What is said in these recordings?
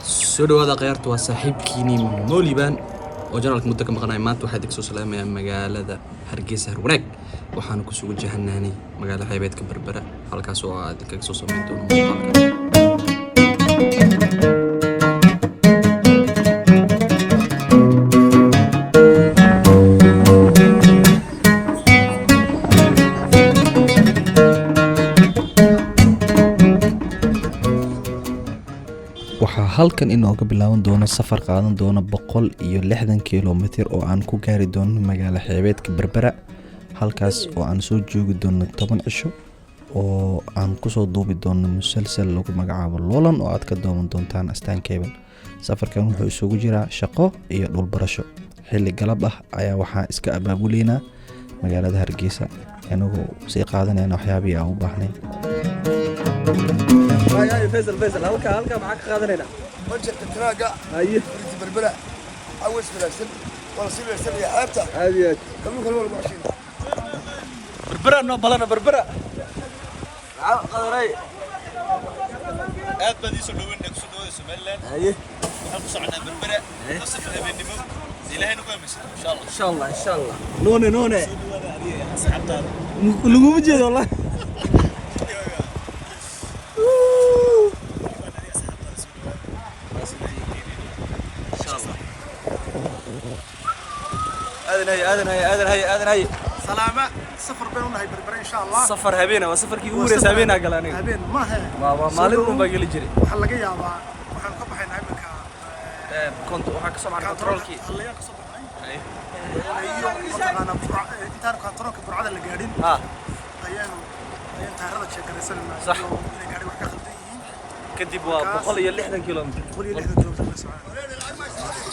Soo dhawaada khayaarta, waa saaxiibkiinii Mooliban oo channelka muddo ka maqanaya. Maanta waxaa idinka soo salaamayaa magaalada Hargeysa, Harwanaag. Waxaana kusoo wajahanaanay magaala xeebeedka Berbera, halkaas oo aad idinkaga soo samayn doono muuqaalka. Waxaa halkan inooga bilaaban doono safar qaadan doona 160 kilomitir oo aan ku gaari doono magaalo xeebeedka Berbera, halkaas oo aan soo joogi doono 10 cisho oo aan kusoo duubi doono musalsal lagu magacaabo Loolan oo aad ka doowan doontaan Astaan Cable. Safarkan wuxuu isugu jiraa shaqo iyo dhulbarasho. Xilli galab ah ayaa waxaa iska abaabuleynaa magaalada Hargeysa, inagoo sii qaadanayna waxyaabihii aan u baahnayn. Faisal, Faisal, halka halka maxaa ka qaadanaynaa? Majarka taraaga. Haye. Furti Berbera caways wanaagsan, waa la sii wanaagsanaya xeebta. Aad iyo aad. Kalluunka waa lagu ceshiina. Berbera noo balana, Berbera maxaa qadaray? Aad baad iisoo dhaweynaa, kusoo dhawaada Somaliland. Haye. Waxaan ku soconaa Berbera oo safar habeenimo Ilaahayna ku aaminsan, insha Allah. Insha Allah, insha Allah. Noone noone. Soo dhawaada adiga iyo asxaabtaada. Laguma jeedo wallahi. Adiga asxaabtaada soo dhawaada. Insha Allah. Aadan haye, aadan haye, aadan haye, aadan haye. Salaama, safar baynu nahay Berbere, insha Allah. Safar habeena waa safarkii ugu horreysay habeenaa gala aniga. Habeen maahe. Waa maalin un baa geli jiray. Waxaa laga yaabaa waxaanu ka baxaynaa iminka. Waxaa kasoo baxay controlkii. Hallayaan kasoo baxnay iyo mataqaanaa intaanu kantaroolka Burcada la gaadhin ayaanu ayaan taayirada jeegaraysanayna iyo inay gaadhi wax ka khaldan yihiin. Kadib waa 160 kilomitir. 160 kilomitir la soconaa.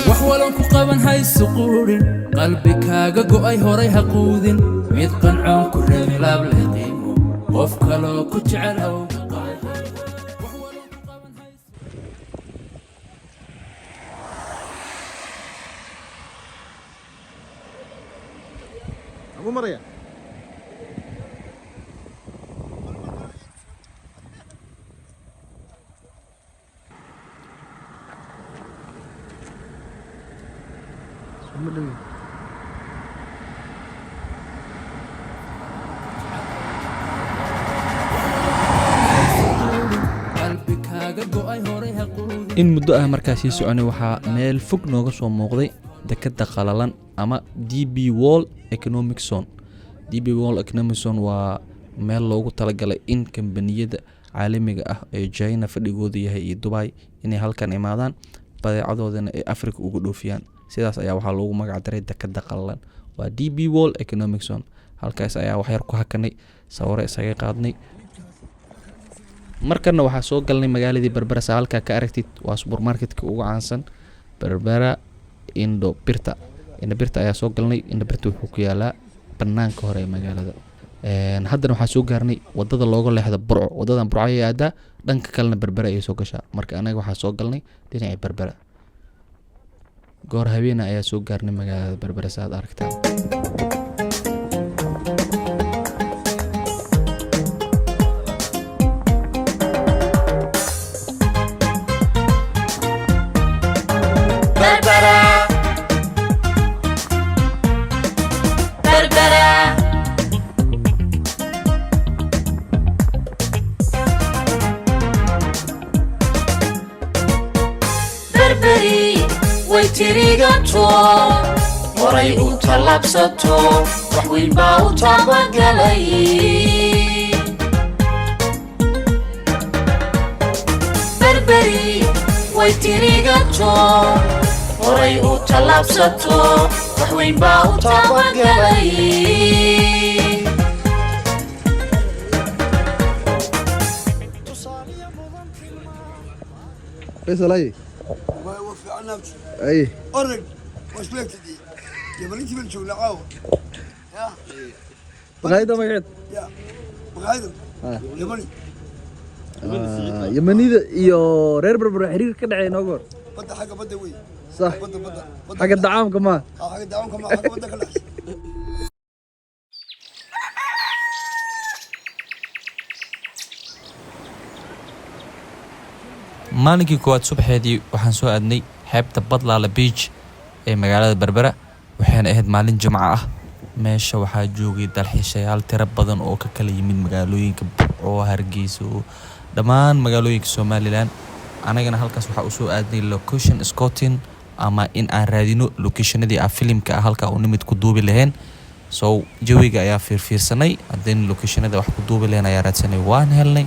Wax walan ku qaban haysu quudhin, qalbi kaaga go'ay horay ha quudin, mid qancoon ku rabin laab leh qiimo qof kaloo ku jecel hawga qaadin. Wax walan ku qaban haysu. Agu maraya. Qalbi kaaga go'ay horay ha quudin. In muddo ah markaa sii soconay, waxaa meel fog nooga soo muuqday dekadda qalalan ama DP World Economic Zone. DP World Economic Zone waa meel loogu talagalay in kambaniyada caalamiga ah ee China fadhigoodu yahay iyo Dubai inay halkan imaadaan, badeecadoodana ay Africa uga dhoofiyaan. Sidaas ayaa waxaa loogu magac daray dekadda qalalan, waa DP World Economic Zone. Halkaas ayaa waxyar ku hakanay, sawiro isaga qaadnay. Markana waxaa soo galnay magaaladii Berbera. Saa halkaa ka aragtid, waa supermarketka ugu caansan Berbera, Indo Birta. Indo Birta ayaa soo galnay. Indo Birta wuxuu ku yaalaa banaanka hore ee magaalada. Haddana waxaa soo gaarnay wadada looga leexda Burco. Wadadan Burco ayay aadaa, dhanka kalena Berbera ayay soo gashaa. Marka anaga waxaa soo galnay dhinacii Berbera. Goor habeena ayaa soo gaarnay magaalada Berbera, sa aad aragtaan. Berbera, Berbera. Berberi way tirigato, horay u tallaabsato, wax weyn baa u taabagalay. Berberi way tirigato, horay u tallaabsato, wax weyn baa u taabagalay. Faysal, haye. Waa fiicanaabti. Haye. Orag waa isku egtadii yamanintii baan joognaa caawa ya. Maqaayadda magaceed? Ya, maqaayada Yamani. Yamanida iyo reer Berbera xiriir ka dhacay nooga hor. Badda, xagga badda wey. Sax. Badda, badda, badda. Xagga dacaamka maa? Ah, xagga dacaamka ma, xagga badda ka dhexaysa. Maalinkii koowaad subaxeedii waxaan soo aadnay xeebta Badlaala Beach ee magaalada Berbera. Waxayna ahayd maalin Jimco ah. Meesha waxaa joogay dalxiisayaal tiro badan oo ka kala yimid magaalooyinka Burco, Hargeysa, dhammaan magaalooyinka Somaliland. Anagana halkaas waxaa usoo aadnay location scouting, ama in aan raadino locationadii aan filimka ah halkaa u nimid ku duubi lahayn. So jawiga ayaa fiirfiirsanay, haddayna locationada wax ku duubi lahayn ayaa raadsanay, waan helnay.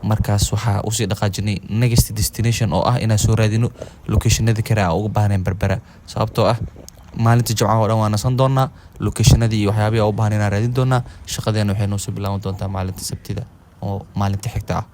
Markaas waxaa usii dhaqaajinay next destination, oo ah inaan soo raadino locationadii kale aan uga baahnayn Berbera, sababtoo ah maalinta Jimcaha oo dhan waa nasan doonaa, locationadii iyo waxyaabihii aan u baahnay inaan raadin doonaa. Shaqadeena waxay noo soo bilaaban doontaa maalinta Sabtida oo maalinta xigta ah.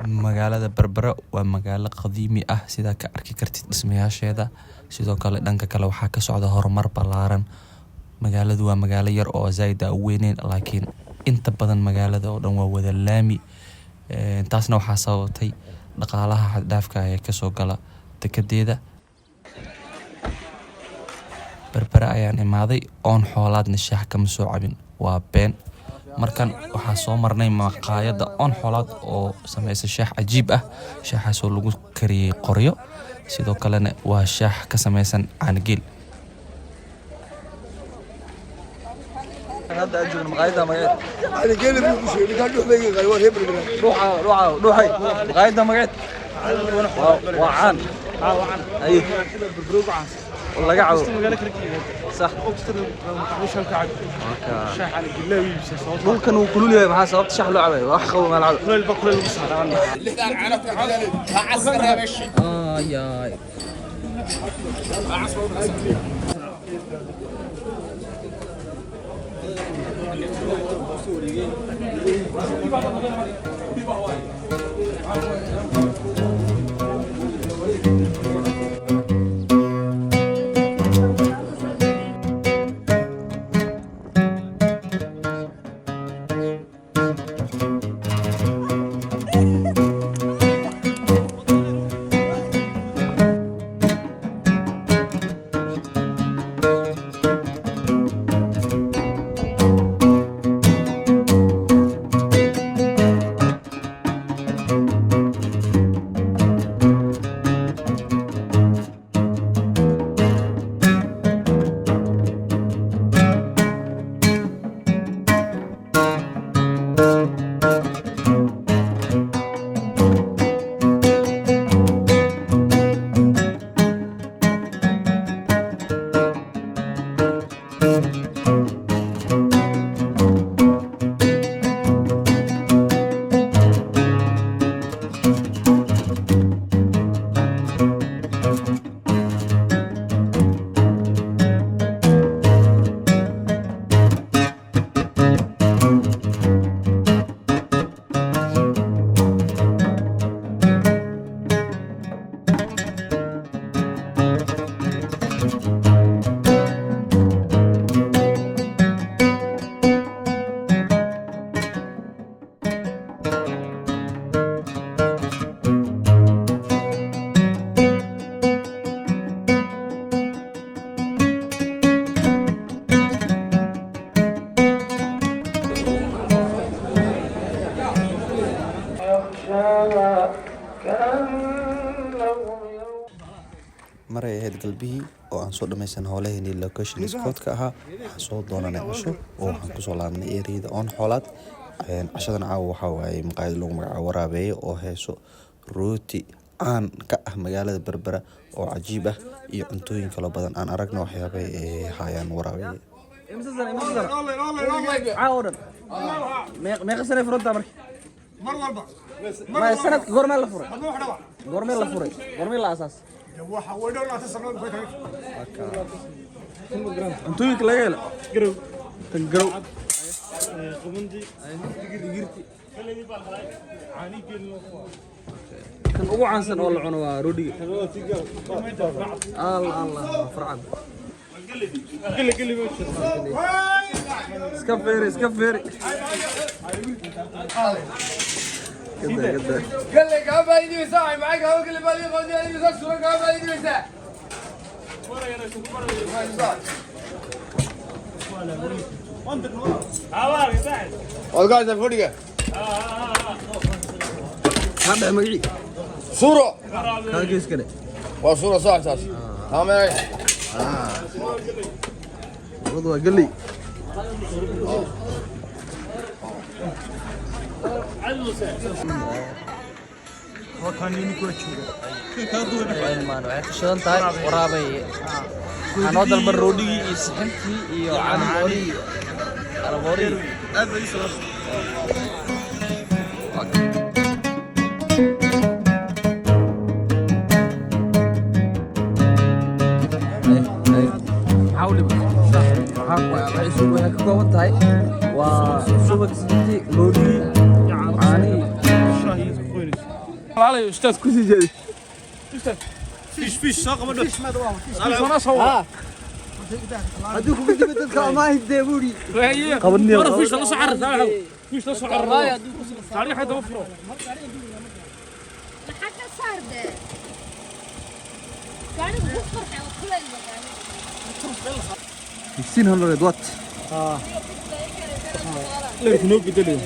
Magaalada Berbera waa magaalo qadiimi ah, sidaa ka arki kartid dhismayaasheeda. Sidoo kale dhanka kale waxaa ka socda horumar ballaaran. Magaaladu waa magaalo yar oo zaaid a u weyneyn, laakiin inta badan magaalada oo dhan waa wada laami. Taasna waxaa sababtay dhaqaalaha xad-dhaafka ah ee kasoo gala dekedeeda. Berbera ayaan imaaday, oon xoolaadna shaah kama soo cabin, waa been. Markan waxaa soo marnay maqaayadda Oon Xoolaad oo sameysa shaah cajiib ah, shaaxaasoo lagu kariyey qoryo, sidoo kalena waa shaah ka sameysan caanageel. Hadda aan joogno maqaayadda magaceed? Ana geela buu ku sheegay ninkaan, dhuux bay qaaday, waa reer Berbera. Dhuuxa, dhuuxa, dhuuxay. Maqaayadda magaceed waa caan. Aye, laga cabo, sax. Dhulkan wuu kulul yahay, maxaa sababta shax loo cabay? Wax qabo maa la cabo. Ay. Maray ahayd galbihii oo aan soo dhammaysan howlaheenii location scoutka ahaa, waxaan soo doonanay casho oo waxaan kusoo laabnay ereyada Oon Xoolaad. Cashadan caawa waxaa waaye maqaayad lagu magacaabo Waraabeeye oo heeso rooti. Caan ka ah magaalada Berbera oo cajiib ah iyo cuntooyin kalo badan. Aan aragna waxyaabay ay hayaan Waraabiye. Imisa sano, imisa sano? Caawa dhan meeqa sanay furantaa marka? Mar walba. Maya, sanadka goormee la furay? Hadma wax dhawa. Goormee la furay? Goormee la aasaasay? Waxa way dhowr labaatan sano ku tagay. Cuntooyinka laga helo garow tan garow, digirti, kan ugu caansan oo la cuno waa roodhiga. Allah Allah, farcad iska feeri, iska feeri. Kada kada. Galley kaa faa'iidaysaa, maxay kaa galley baa lii qoondiyaa, sura kaa faa'iidaysaa. Odgaasa fadhiga. Maxaa dhahay magacii? Suro. Kaa gees kale. Waa suro sax saas. Taamay. Labadu waa galley. Waxay ka shidan tahay Waraabay. Waxaa noo dalban roodhigii iyo sixintii iyo caanaboorihii, caanaboorihii. Maxaa u dhiman? Waxay ka kooban tahay waa subag, sixintii, roodhigii, caanihii. Ustaad Kusii jeedi. Fish, fish soo qaba dhow. Haddii kugu dib dadka amaahid deeburi. Qabadniyo. Fish la soo carar, fish la soo carar. Taariikh hadda furo. Maxaa ka saar dee gaariga ku farxay oo kuleyl magaalo? 1500 watt. Leerku noo bedelayo.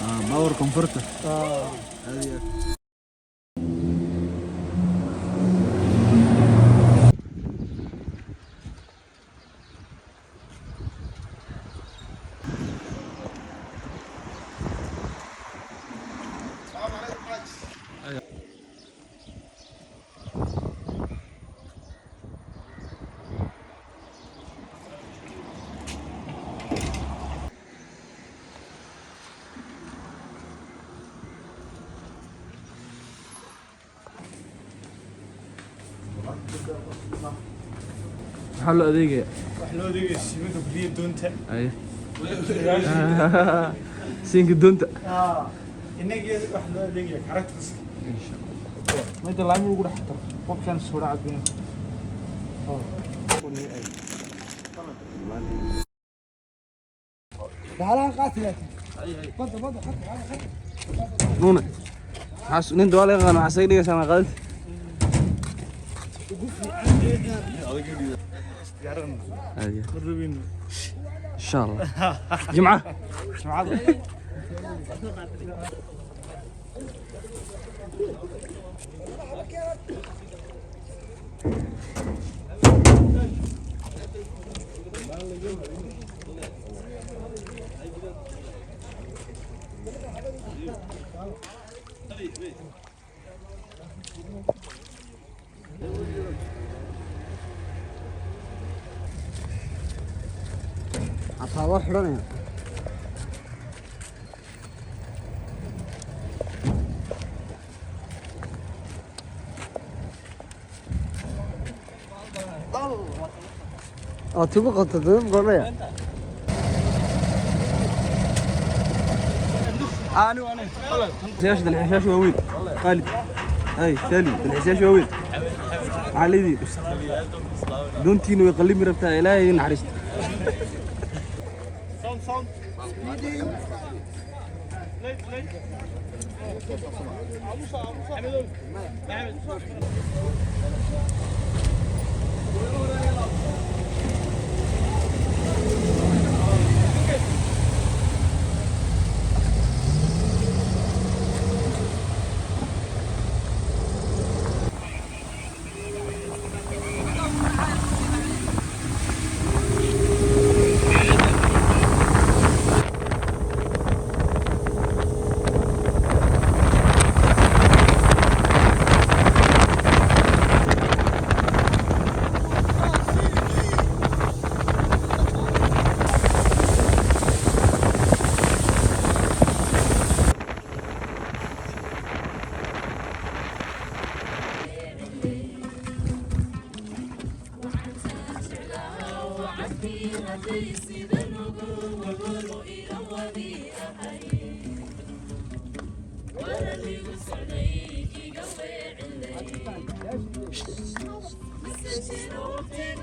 Ah, power converter. Maxaa loo adeegaya? Wax loo adeegaya siimanka guryaha doonta. Ay. Siinka doonta. Inaga wax loo adeegaya characters. Midda laami ugu dhex tar. Qofkan soo cabin. Bahalahan qaati laakiin. Badda badda xadka xadka. Nuuna. Maxaa nin dawaa laga qaan waxaa isaga dhigaysaa ma qaadid? Aad iyo. Insha Allah. Jimca. Jimcada. Xataa waa xidhanaya. Oo tigu qabta dad goonaya. Dalxiisayaasha, dalxiisayaasha waaweyn. Khaalid. Ay, Salim, dalxiisayaasha waaweyn. Maxaa leedihiin? Doontiina way qallimi rabtaa, Ilaahay idin naxariisto. Sound sound. Late late. Waranigu socday iga weecinay. Mise jiro waqtigu.